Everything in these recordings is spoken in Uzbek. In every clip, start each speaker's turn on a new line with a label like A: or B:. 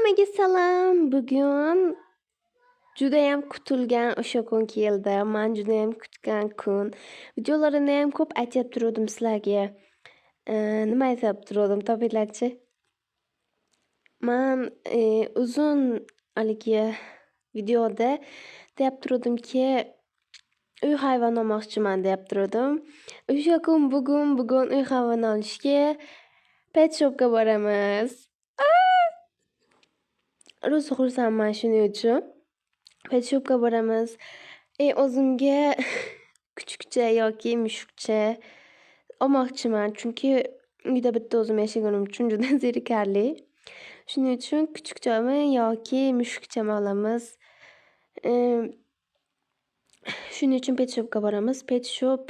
A: Hammaga salom! Bugun judayam kutilgan o'sha kun keldi. Man judayam kutgan kun. Videolarimdayam ko'p aytib turuvdim sizlarga. Nima aytib turuvdim, topinglarchi? Man uzun haligi videoda deyab turuvdimki, uy hayvoni olmoqchiman deyab turuvdim. O'sha kun bugun, bugun uy hayvoni olishga pet shopga boramiz. Rosa xursandman shuning uchun. Pet shopga boramiz. O'zimga kuchukcha yoki mushukcha olmoqchiman. Chunki uyda bitta o'zim yashaganim uchun juda zerikarli. Shuning uchun kuchukchami yoki mushukchami olamiz. Shuning uchun pet shopga boramiz. Pet shop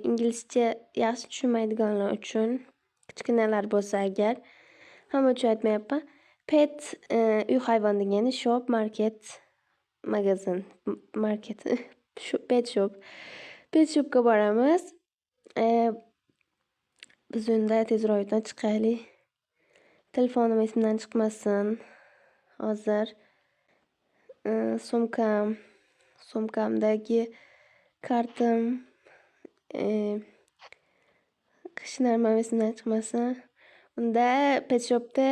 A: inglizcha yaxshi tushunmaydiganlar uchun, kichkinalar bo'lsa agar, hamma uchun aytmayapman. Pet uy hayvoni degani, shop market, magazin, market, pet shop. Pet shopga boramiz. Biz unda tezroq uydan chiqaylik. Telefonim esimdan chiqmasin. Hozir sumkam, sumkamdagi kartam, hech nimam esimdan chiqmasin. Unda pet shopda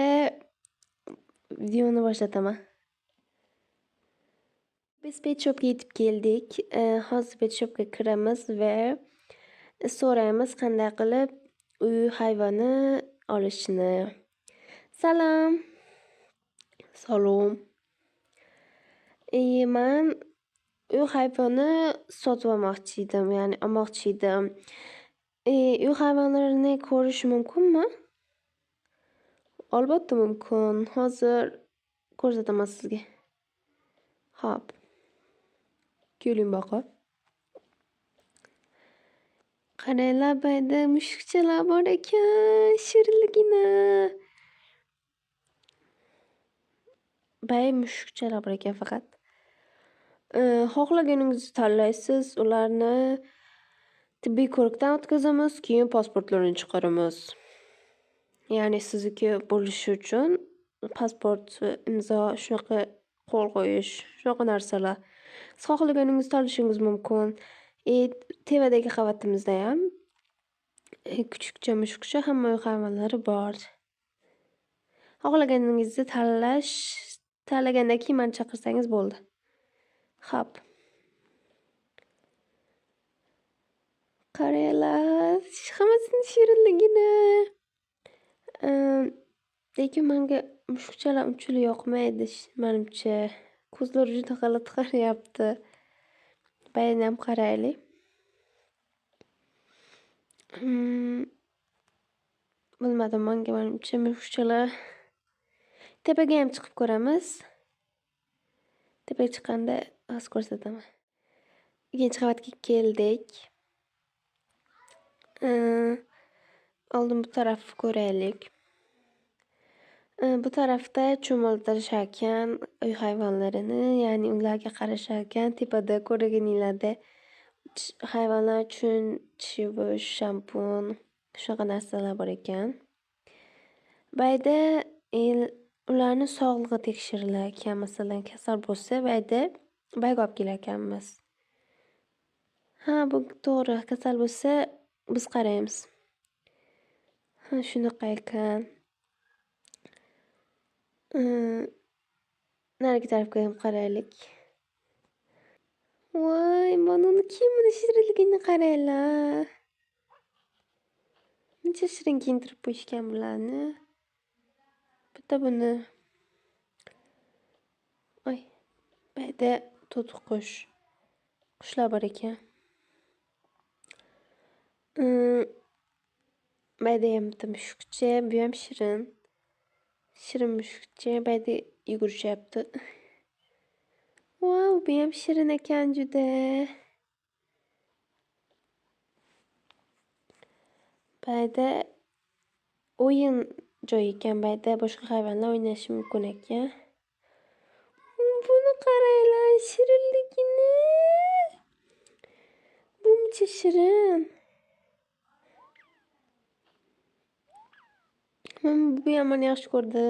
A: videoni boshlataman. Biz pet shopga yetib keldik. Hozir pet shopga kiramiz va so'raymiz qanday qilib uy hayvoni olishni. Salom. Salom. Man uy hayvoni sotib olmoqchi edim, ya'ni olmoqchi edim. Uy hayvonlarini ko'rish mumkinmi? Albatta mumkin. Hozir ko'rsataman sizga. Xo'p. Keling boqib. Qaranglar, bu yerda mushukchalar bor ekan, shirinligini. Bay mushukchalar bor ekan faqat. Xohlaganingizni tanlaysiz, ularni tibbiy ko'rikdan o'tkazamiz, keyin pasportlarini chiqaramiz. Ya'ni sizniki bo'lishi uchun pasport, imzo, shunaqa qo'l qo'yish, shunaqa narsalar. Siz xohlaganingizni tanlashingiz mumkin. Tepadagi qavatimizdayam kuchukcha, mushukcha, hamma uy hayvonlari bor. Xohlaganingizni tanlagandan keyin mani chaqirsangiz bo'ldi. Xo'p. Qaranglar, hammasini shirinligini. Lekin manga mushukchalar unchalik yoqmaydi, manimcha. Ko'zlari juda g'alati qarayapti. Bayanam qaraylik. Bilmadim, manga manimcha mushukchalar. Tepaga ham chiqib ko'ramiz. Tepaga chiqqanda hozir ko'rsataman. Ikkinchi qavatga keldik. Oldin bu tarafni ko'raylik. Bu tarafda cho'miltirisharkan uy hayvonlarini, ya'ni ularga qarasharkan tepada ko'rganinglarda hayvonlar uchun tish yuvish, shampun, shunaqa narsalar bor ekan. Bu yerda ularni sog'lig'i tekshirilar ekan. Masalan, kasal bo'lsa, bu yerda bu yerga olib kelar ekanmiz. Ha, bu to'g'ri, kasal bo'lsa biz qaraymiz. Ha, shunaqa ekan. Narigi tarafga ham qaraylik. Voy, mana kiyimini shirinligini qaranglar. Muncha shirin kiyintirib qo'yishgan bularni. Bitta buni. Oy, bu yerda to'tiqush. Qushlar bor ekan. Bu yerda ham bitta mushukcha, bu ham shirin. Shirin mushukcha, bu yerda yugurishyapti. Vau, bu ham shirin ekan juda. Bu yerda o'yin joyi ekan, bu yerda boshqa hayvonlar o'ynashi mumkin ekan. Buni qaranglar, shirinligini. Buncha shirin. Bu ham meni yaxshi ko'rdi.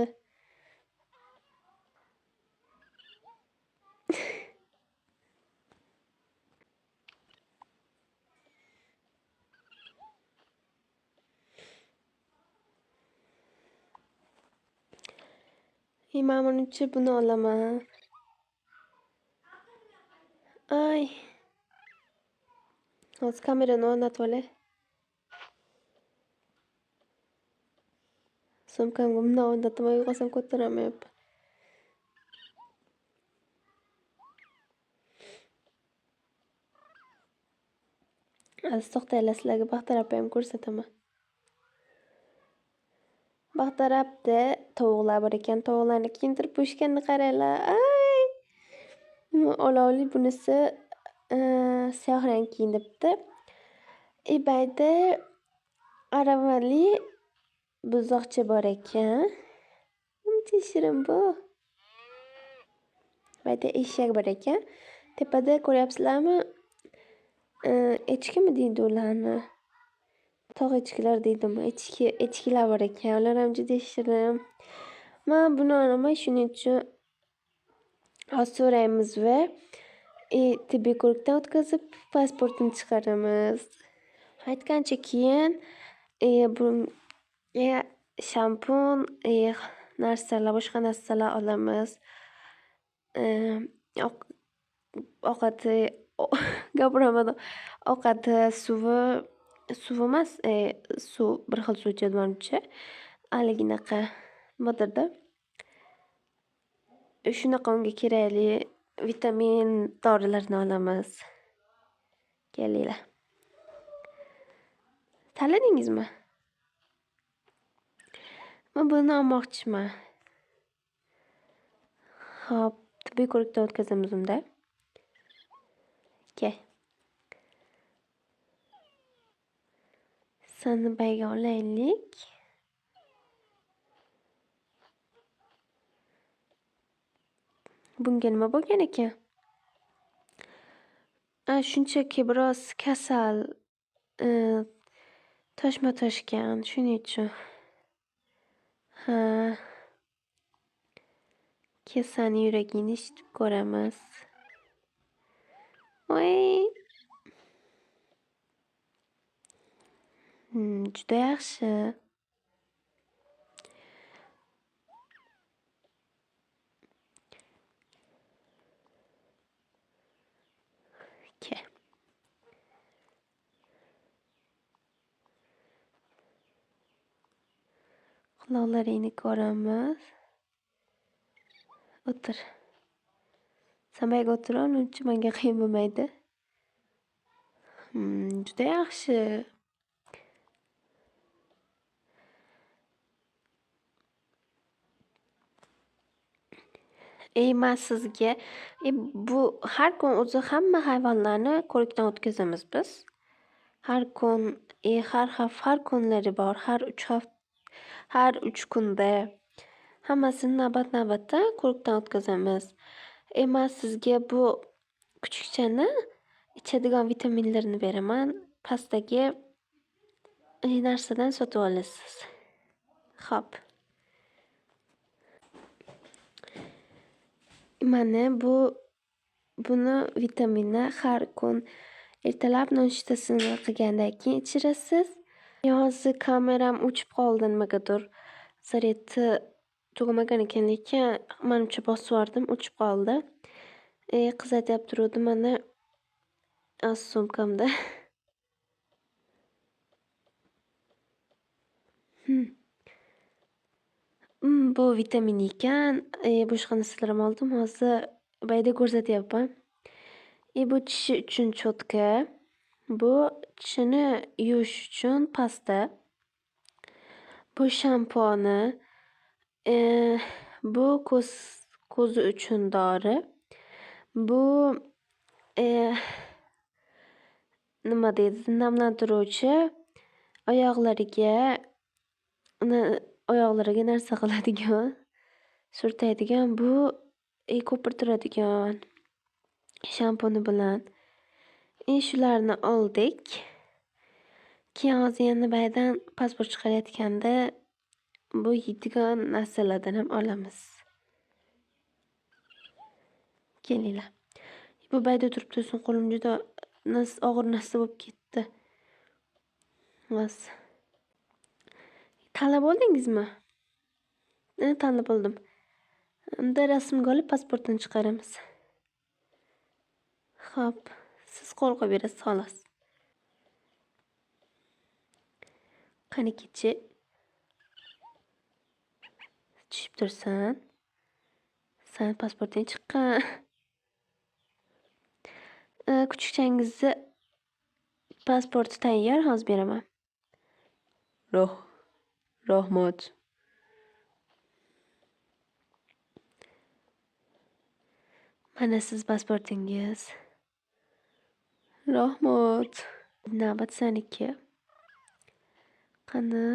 A: Man menimcha buni olaman. Ay. Hozir kamerani o'rnatib olay. Sumkamga bundoq o'rnatib uyg'onsam ko'tarolmayapman. Hozir to'xtanglar, sizlarga Baxtarabni ham ko'rsataman. Baxtarabda tovuqlar bor ekan. Tovuqlarni kiyintirib qo'yishganini qaranglar. Ay! Olovli bunisi siyoh rang kiyinibdi. И bu aravali buzoqcha bor ekan. Muncha shirin bu. Bu yerda eshak bor ekan. Tepada ko'ryapsizlarmi? Echkimi deydi ularni? Tog' echkilar deydimi? Echki, echkilar bor ekan. Ular ham juda shirin. Man buni olaman, shuning uchun hozir so'raymiz va tibbiy ko'rikdan o'tkazib, pasportini chiqaramiz. Aytgancha keyin bunga shampun, narsalar, boshqa narsalar olamiz. Ovqati, gapirolmadim. Ovqati, suvi, suv emas, suv bir xil suv ichadi manimcha. Haliginaqa nimadirda. Shunaqa unga kerakli vitamin, dorilarni olamiz. Kelinglar. Tanladingizmi? Men buni olmoqchiman. Xo'p, tibbiy ko'rikdan o'tkazamiz unda. Kel. Sani bayga olaylik. Bunga nima bo'lgan ekan? Shunchaki biroz kasal, toshma toshgan, shuning uchun. Ha. Kesani yuragingni eshitib ko'ramiz. Voy. Juda yaxshi. Ke. Quloqlaringni ko'ramiz. O'tir. San bu yerga o'tir, uncha menga qiyin bo'lmaydi. Juda yaxshi. Man sizga bu har kun o'zi hamma hayvonlarni ko'rikdan o'tkazamiz biz. Har kun, har har kunlari bor, har 3 har 3 kunda hammasini navbat-navbatdan ko'rikdan o'tkazamiz. Man sizga bu kuchukchani ichadigan vitaminlarini beraman. Pastdagi narsadan sotib olasiz. Xo'p. Mana buni vitaminni har kun ertalab nonushtasini qilgandan keyin ichirasiz. Hozir kameram o'chib qoldi nimagadir. Zaryadi tugamagan ekan, lekin manimcha bosib yubordim, o'chib qoldi. Qiz aytyapti turuvdi mana sumkamda. Bu vitamin ekan. Boshqa narsalar ham oldim. Hozir bu yerda ko'rsatyapman. Bu tishi uchun cho'tka. Bu tishini yuvish uchun pasta. Bu shampuni. Bu ko'zi uchun dori. Bu nima deydi, namlantiruvchi oyoqlariga narsa qiladigan, surtadigan, bu ko'pirtiradigan shampuni bilan. Shularni oldik. Keyin hozir yana baydan pasport chiqarayotganda bu yeydigan narsalardan ham olamiz. Kelinglar. Bu bayda turib tursin, qo'lim juda og'ir narsa bo'lib ketdi. Bas. Tanlab oldingizmi? Tanlab oldim. Unda rasmga olib pasportini chiqaramiz. Hop siz qo'l qo'yib berasiz xolos. Qanikichi. Tushib tursin. Sani pasporting chiqqan. Kuchukchangizni pasporti tayyor hozir beraman. Rahmat. Mana sizni pasportingiz. Rahmat. Navbat saniki. Qani.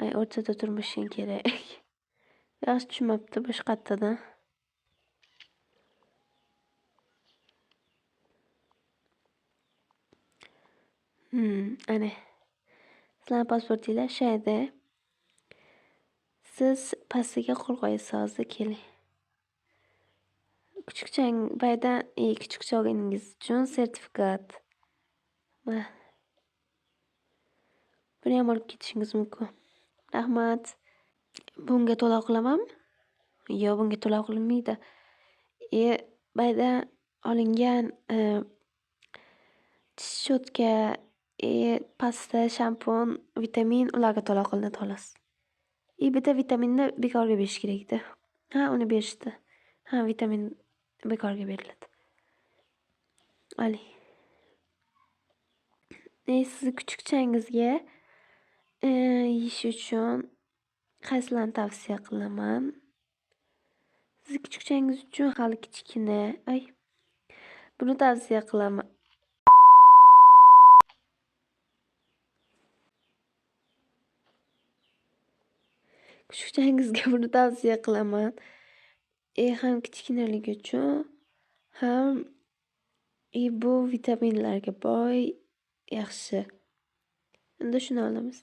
A: Ay o'rtada turmishing kerak. Yaxshi tushmabdi boshqatdan. Ana. Sizlarni pasportinglar shu yerda. Siz pastiga qo'l qo'yasiz hozir keling. Kuchukchang baydan kuchukcha olganingiz uchun sertifikat. Mana. Buniyam olib ketishingiz mumkin. Rahmat. Bunga to'lov qilamanmi? Yo'q, bunga to'lov qilinmaydi. Baydan olingan tish cho'tka, pasta, shampun, vitamin ularga to'lov qilinadi xolos. И bitta vitaminni bekorga berish kerak edi. Ha, uni berishdi. Ha, vitamin bekorga beriladi. Oling. Sizni kuchukchangizga yeyish uchun qaysilarni tavsiya qilaman? Sizni kuchukchangiz uchun hali kichkina. Ay, buni tavsiya qilaman. Kuchukchangizga buni tavsiya qilaman. Ham kichkinaligi uchun, ham bu vitaminlarga boy, yaxshi. Unda shuni olamiz.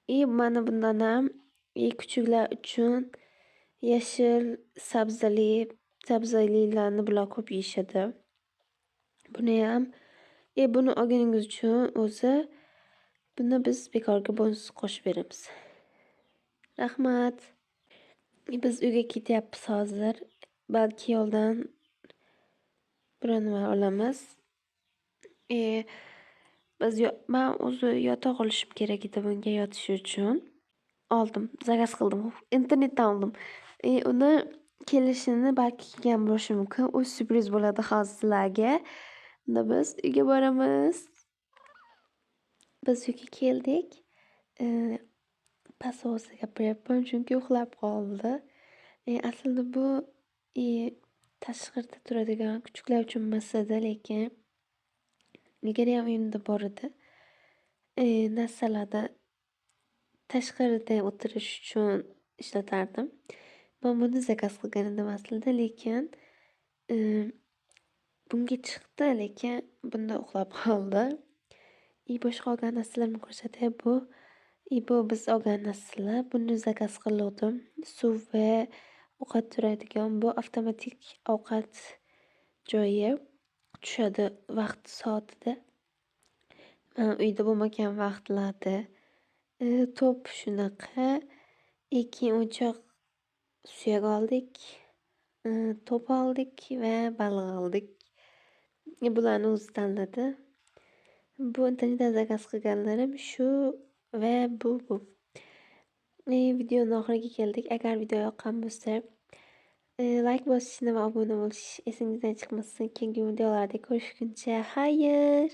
A: И mana bundan ham kuchuklar uchun yashil sabzali sabzalilarni bular ko'p yeyishadi. Buniyam buni olganingiz uchun o'zi buni biz bekorga bonus qo'shib beramiz. Rahmat. Biz uyga ketyapmiz hozir. Balki yo'ldan biror nima olamiz. Biz man o'zi yotoq olishim kerak edi bunga yotishi uchun. Oldim, zakaz qildim. Internetdan oldim. Uni kelishini balki kelgan bo'lishi mumkin. U syurpriz bo'ladi hozir sizlarga. Unda biz uyga boramiz. Biz uyga keldik. Past ovozda gapiryapman chunki uxlab qoldi. Aslida bu tashqarida turadigan kuchuklar uchun emas edi, lekin ilgariyam uyimda bor edi. Narsalarda tashqarida o'tirish uchun ishlatardim. Man buni zakaz qilgan edim aslida, lekin bunga chiqdi, lekin bunda uxlab qoldi. Boshqa olgan narsalarimni ko'rsatay. Bu biz olgan narsalar. Buni zakaz qiluvdim. Suv va ovqat turadigan bu avtomatik ovqat joyi tushadi vaqt soatida. Man uyda bo'lmagan vaqtlarda to'p shunaqa. Keyin o'yinchoq suyak oldik. To'p oldik va baliq oldik. Bularni o'zi tanladi. Bu internetdan zakaz qilganlarim shu va bu. Videoni oxiriga keldik. Agar video yoqqan bo'lsa, layk bosishni va obuna bo'lish esingizdan chiqmasin. Keyingi videolarda ko'rishguncha xayr.